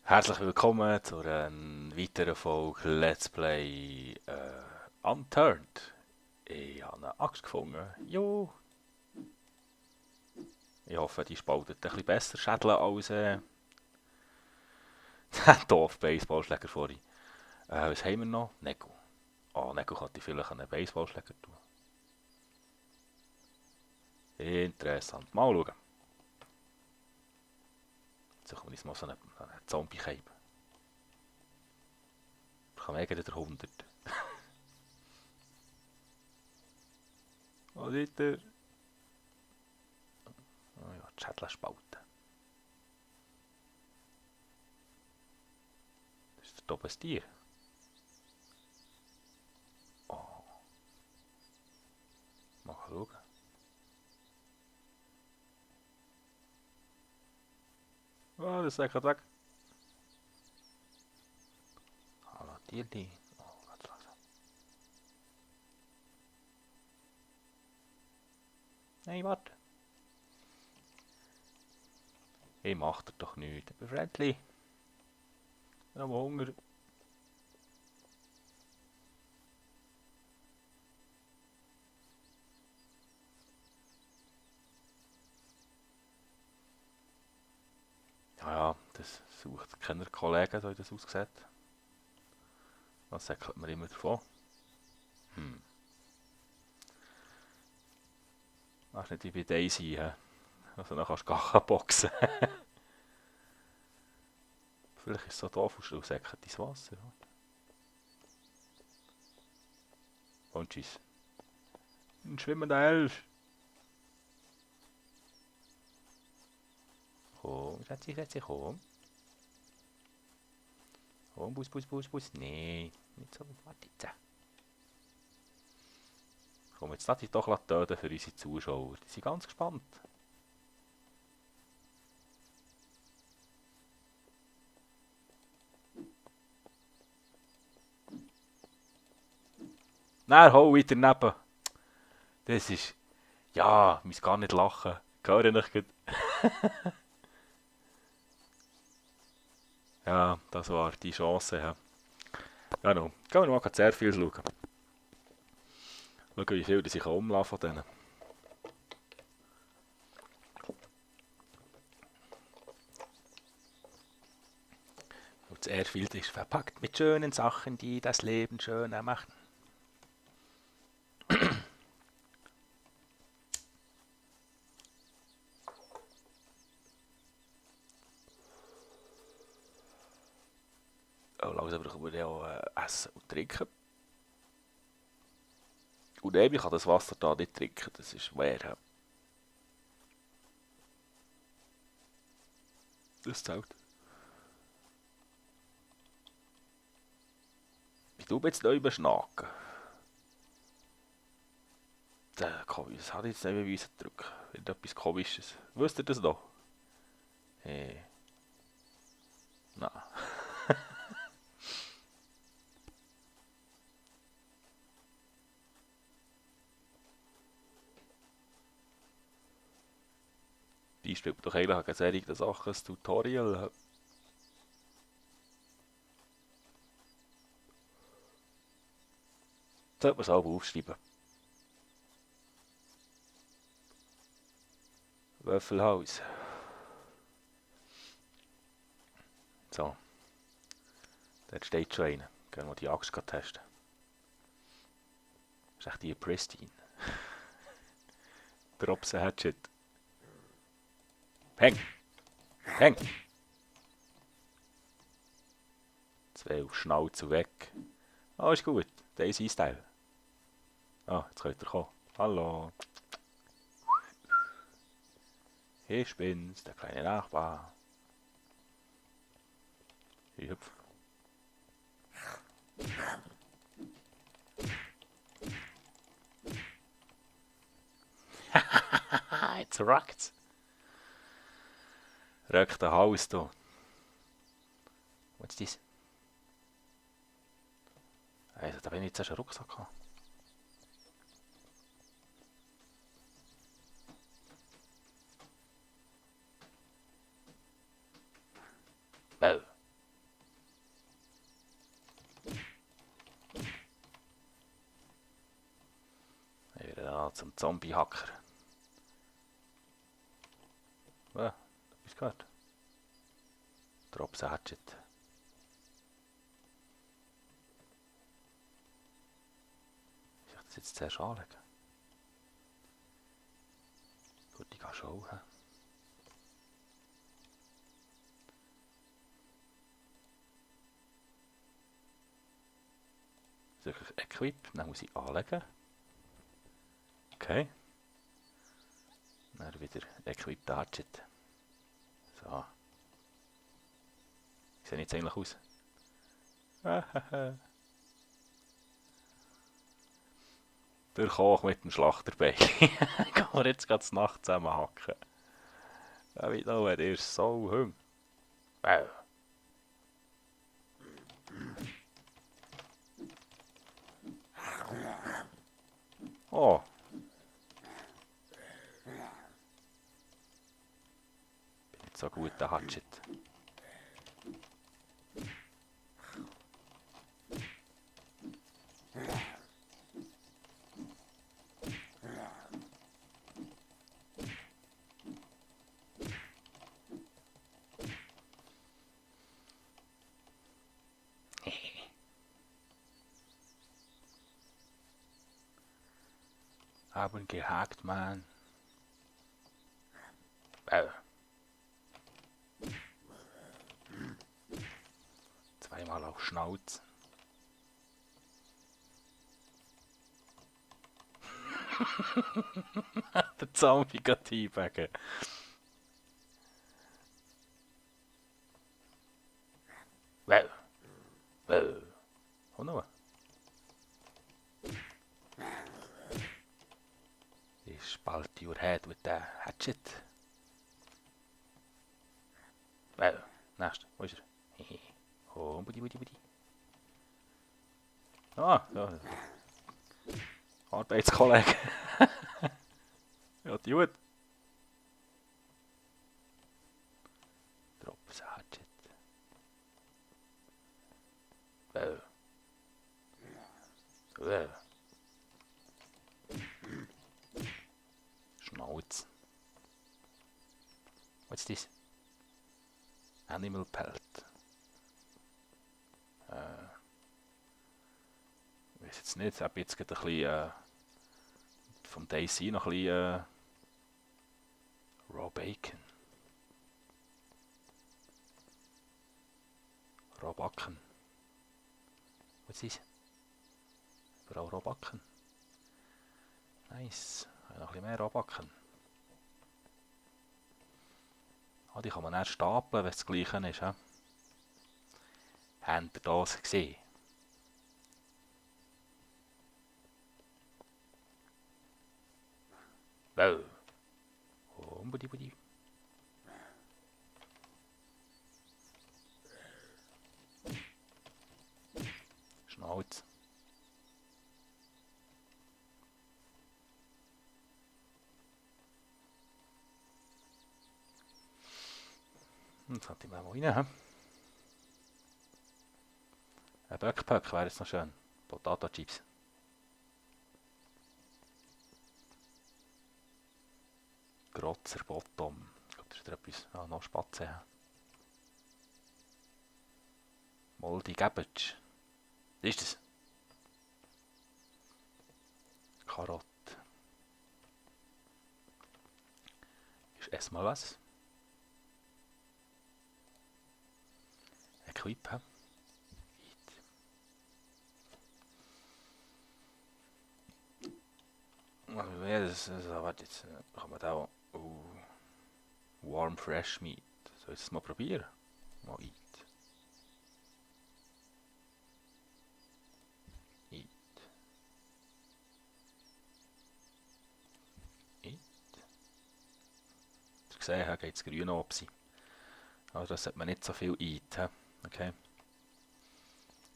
Herzlich willkommen zu einer weiteren Folge Let's Play Unturned. Ich habe eine Axt gefunden. Jo. Ich hoffe, die spaltet ein bisschen besser Schädel als der doofe Baseballschläger vorhin. Was haben wir noch? Nego. Oh, Nego könnte vielleicht einen Baseballschläger tun. Interessant. Mal schauen. Jetzt suchen wir uns mal so einen Zombie-Cape. Da kann man der 100. Was ist der? Oh ja, die Schädel spalten. Das ist der oben ein Tier. Oh, mal schauen. Oh, das ist echt weg. Hallo, Tierli. Oh, was? Nein, warte. Hey, macht er doch nichts. Ich bin friendly. Ich habe Hunger. Ja, ja, das sucht keiner Kollegen, so wie das aussieht. Was sagt man immer davon? Hm. Das ist nicht wie bei Daisy, he? Also dann kannst du gar boxen. Vielleicht ist es so doof, und säckert ins Wasser. Und tschüss. Ein schwimmender Elf. Komm, Schätze, komm. Komm, Bus. Nee, nicht so. Warte jetzt. Komm, jetzt lass dich doch töten für unsere Zuschauer. Die sind ganz gespannt. Nein, hau weiter neben. Das ist... Ja, ich muss gar nicht lachen. Höre ich gut. Ja, das war die Chance. Ja, ja no. Gehen wir mal sehr viel schauen. Schauen, wie viel ich umlassen von denen. Und das Airfield ist verpackt mit schönen Sachen, die das Leben schöner machen. Oh, langsam brauchen wir auch Essen und Trinken. Und eben, ich kann das Wasser da nicht trinken, das ist schwer. Das zählt. Wie du jetzt neu beschnacken? Das hat jetzt nicht beweisen drücken. Irgendetwas Komisches. Wisst ihr das noch? Hey. Na. Die spielt doch eigentlich eine Serie Sachen, ein Tutorial. Sollte man es auch aufschreiben. Würfelhaus. So, dort steht schon einer. Gehen wir die Axt testen. Das ist echt die Pristine. Drops a Hatchet. Häng! Zwei auf Schnauze weg. Ah, ist gut. Daisy-Style. Ah, jetzt könnt ihr kommen. Hallo. Ich bin's, der kleine Nachbar. Ich hüpf. Jetzt rockt's. Röckt den Hals da. Was ist das? Also, da bin ich jetzt erst einen Rucksack gehabt. Bäh. Da zum Zombie-Hacker. Etwas gehört? Drops Hatchet. Soll ich das jetzt zuerst anlegen? Gut, ich gehe schon. He? Soll ich Equip? Dann muss ich anlegen. Okay. Dann wieder Equip Hatchet. So. Wie sieht jetzt eigentlich aus? Der Koch mit dem Schlachterbein. Gehen wir jetzt gerade Nacht zusammen hacken. Ja, wie noch, der ist so hung. Oh. Bin nicht so gut, der Hatchet. Haben gehakt, Mann. Zweimal auf Schnauz. Der Zombie geht einpacken. Komm noch. Ich spalte your head with the hatchet. Nächster, wo ist er? Oh, Buddy. Ah, ja. Arbeitskollege. Ja, gut. Drops Hatchet. Schnauz. What's this? Animal Pelt. Ich weiß jetzt nicht, ich habe jetzt gerade ein bisschen vom Daisy noch ein bisschen Raw Bacon. Raw Backen. Was ist? Für auch Raw Backen. Nice. Noch ein bisschen mehr Raw Backen. Ah, die kann man erst stapeln, wenn es das Gleiche ist. He? Habt ihr das gesehen? Oh, Buddy. Schnauz. Jetzt hat ich mal rein. Ein Backpack wäre jetzt noch schön. Potato Chips. Grotzer Bottom. Ich glaube, das ist etwas. Ah, noch Spatzen. Moldy Cabbage. Was ist das? Karotte. Ich esse mal was. Equip, hä? Ja, warte jetzt. Kann man da auch. Warm Fresh Meat. Soll ich das mal probieren? Mal eat. Gesehen habe, geht es grün Obsi. Also das sollte man nicht so viel eat. Okay.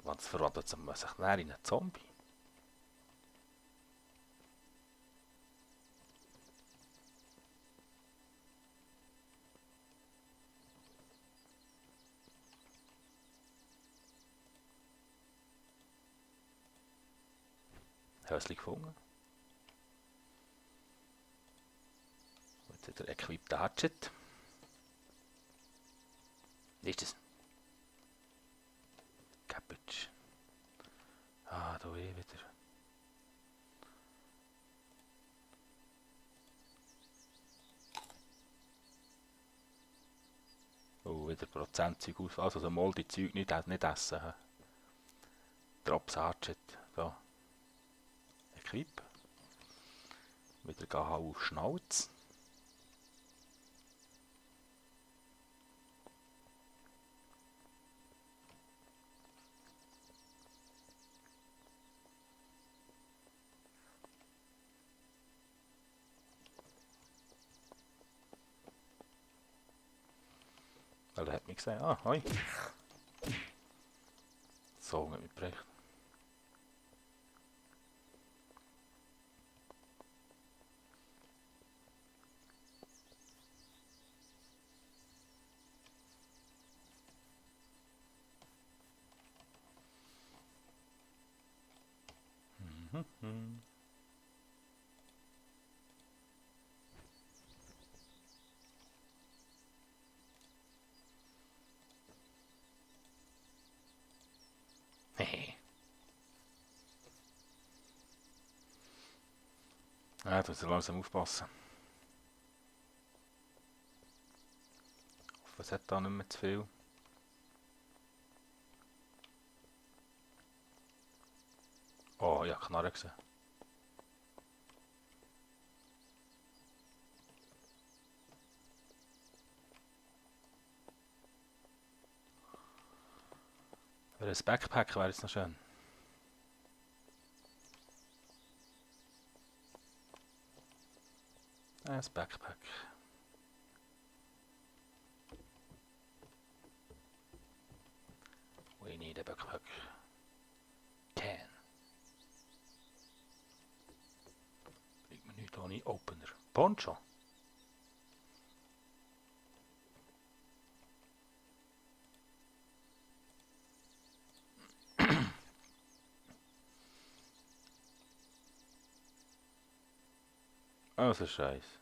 Sonst verwandelt sich näher in einen Zombie. Häusli gefunden. Jetzt wieder Equip the Hatchet. Ist das? Cabbage. Ah, da wieder. Oh, wieder Prozentzeug aus. Also so moldy Zeug nicht essen. He. Drops Hatchet. Da. Equip. Wieder gehen auf Schnauz. Weil er hat mich gesehen. Ah, hoi. So mit mir brechen. Ja, da muss ich langsam aufpassen. Was hat da nicht mehr zu viel? Oh, ja, Knarre gesehen. Für ein Backpack wäre es noch schön. Ein Backpack. We need a backpack. Can. Bringt mir nichts ohne Opener. Poncho. Oh, so scheiße.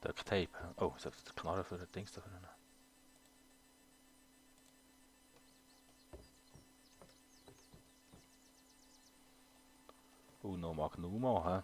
Duct Tape. Oh, ich sollte die Knarre für das Ding da nehmen. Uno Magnumo, hä?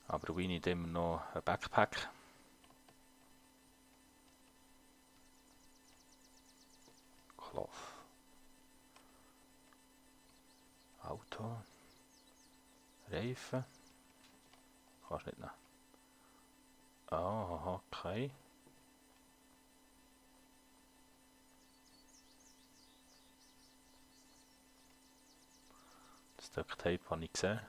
Aber we need immer noch ein Backpack. Cloth. Auto. Reifen. Kannst nicht nehmen. Ah, okay. Das Duct Tape habe ich gesehen.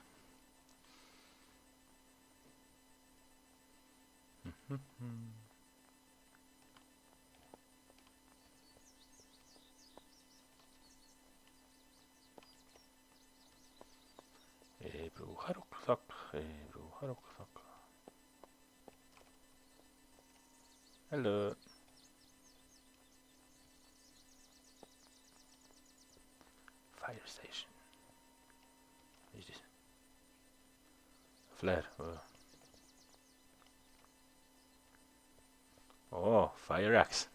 Ich brauche einen Rucksack. Ich brauche einen Rucksack. Hallo. Fire Station. Was ist das? Flare. Oh, Fire Axe.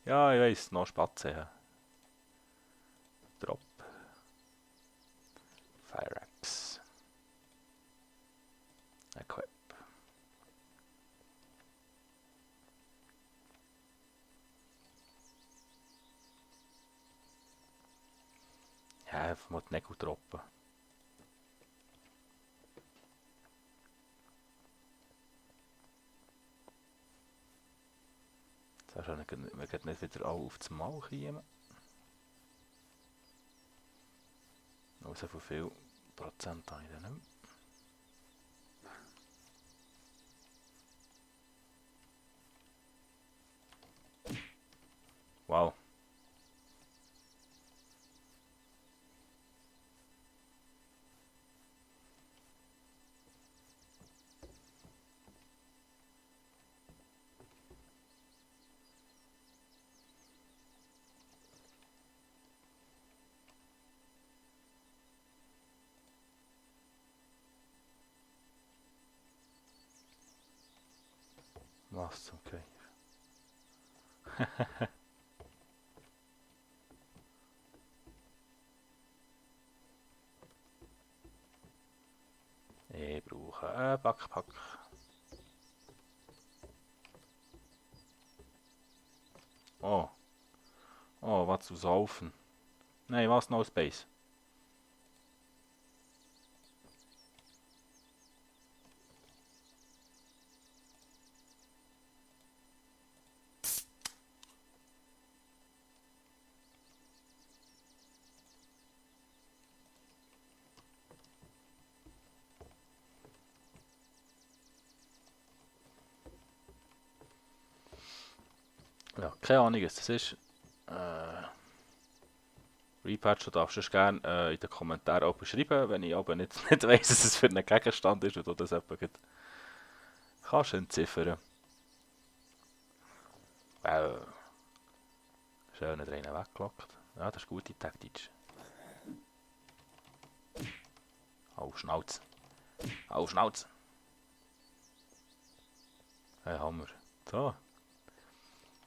Ja, ich weiss, noch Spatzen. Ja. Drop. Fire Axe. Equip. Ja, einfach mal die Nägel droppen. Jetzt hast du nicht wieder alle auf das Mal kommen. Also von viel Prozent habe ich dann nicht mehr. Wow. Was, okay. Ich brauche einen Backpack. Oh. Oh, was zu saufen. Nein, was? No Space. Ja, keine Ahnung, was das ist. Repatch, du darfst es gerne in den Kommentaren auch beschreiben, wenn ich aber nicht weiss, was es für ein Gegenstand ist und du das etwa kannst entziffern. Schön nicht rein weggelockt. Ja, das ist gute Taktik. Au, Schnauz. Au, Schnauz. Hey, Hammer. So.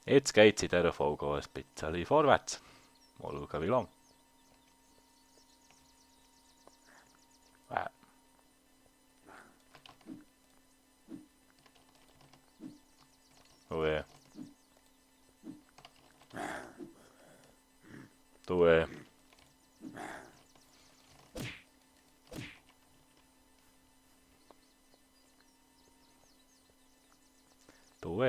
Jetzt geht es in dieser Folge auch ein bisschen vorwärts. Mal schauen, wie lang. Du, du, du,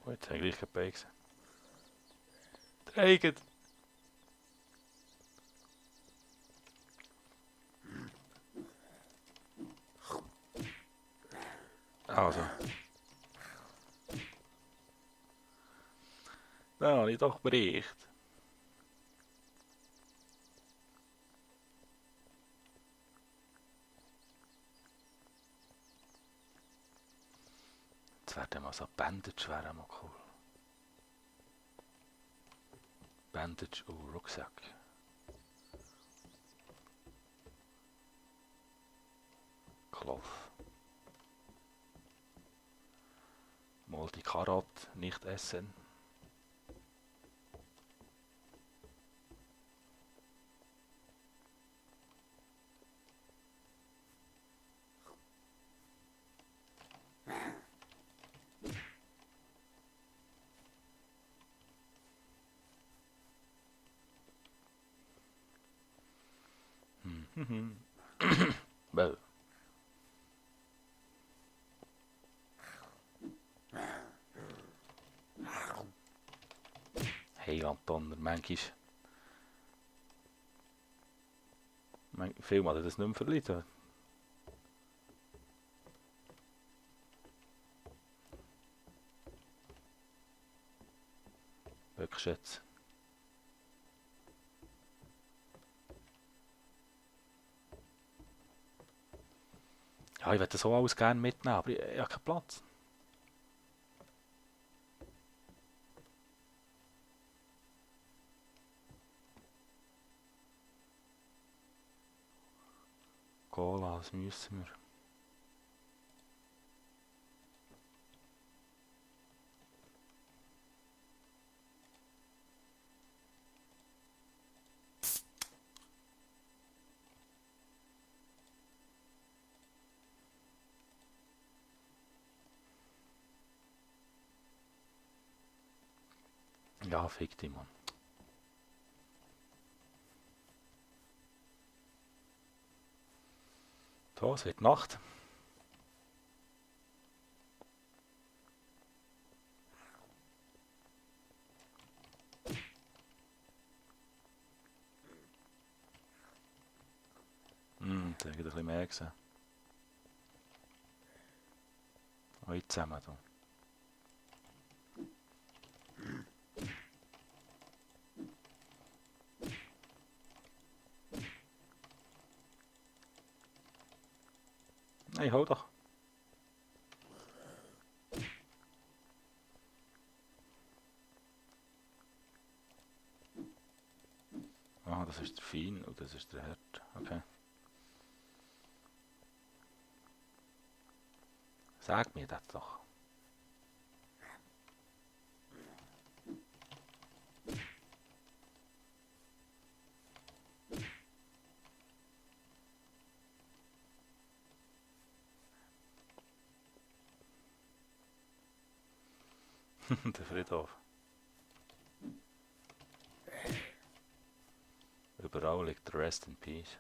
Oh, jetzt habe ich gleich dabei gesehen. Trägt. Also. Da habe ich doch Bericht. Jetzt wäre mal so Bandage wäre mal cool. Bandage und Rucksack. Cloth. Mal die Karotte nicht essen. Well. Hey, Anton, manchmal. Film hat das nicht mehr verliehen. Wirklich jetzt. Ja, ich würde das auch alles gerne mitnehmen, aber ich habe keinen Platz. Cola, was müssen wir? Ja, fick dich, Mann. So, es wird Nacht. Da habe ich ein bisschen mehr gesehen. Euch zusammen da. Nein, hol doch. Ah, das ist der Fein und das ist der Herd. Okay. Sag mir das doch. Der Friedhof. Überall liegt der Rest in Peace.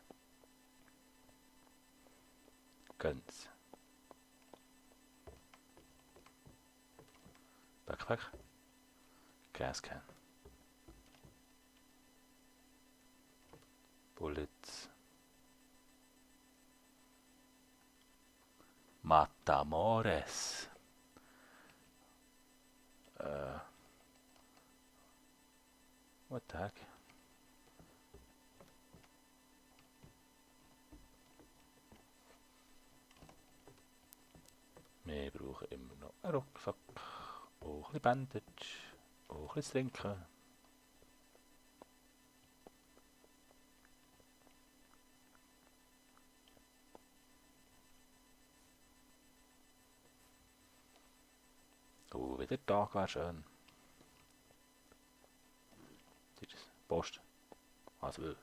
Gönn's. Backpack. Gascan. Bullets. Matamores. What the heck? Wir brauchen immer noch einen Rucksack. Auch ein bisschen Bandage. Auch ein bisschen Trinken. Oh, wieder Tag wäre schön. Das ist Post. Also will.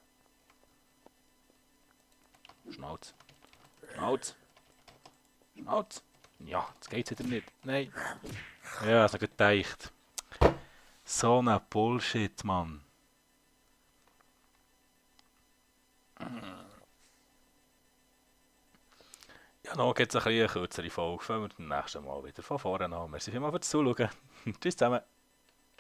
Schnauz. Schnauz. Schnauz. Ja, jetzt geht's wieder nicht. Nein. Ja, ist noch gedacht. So ein Bullshit, Mann. Ja, noch gibt es eine kürzere Folge. Fangen wir beim nächsten Mal wieder von vorne an. Merci vielmals fürs Zuschauen. Tschüss zusammen.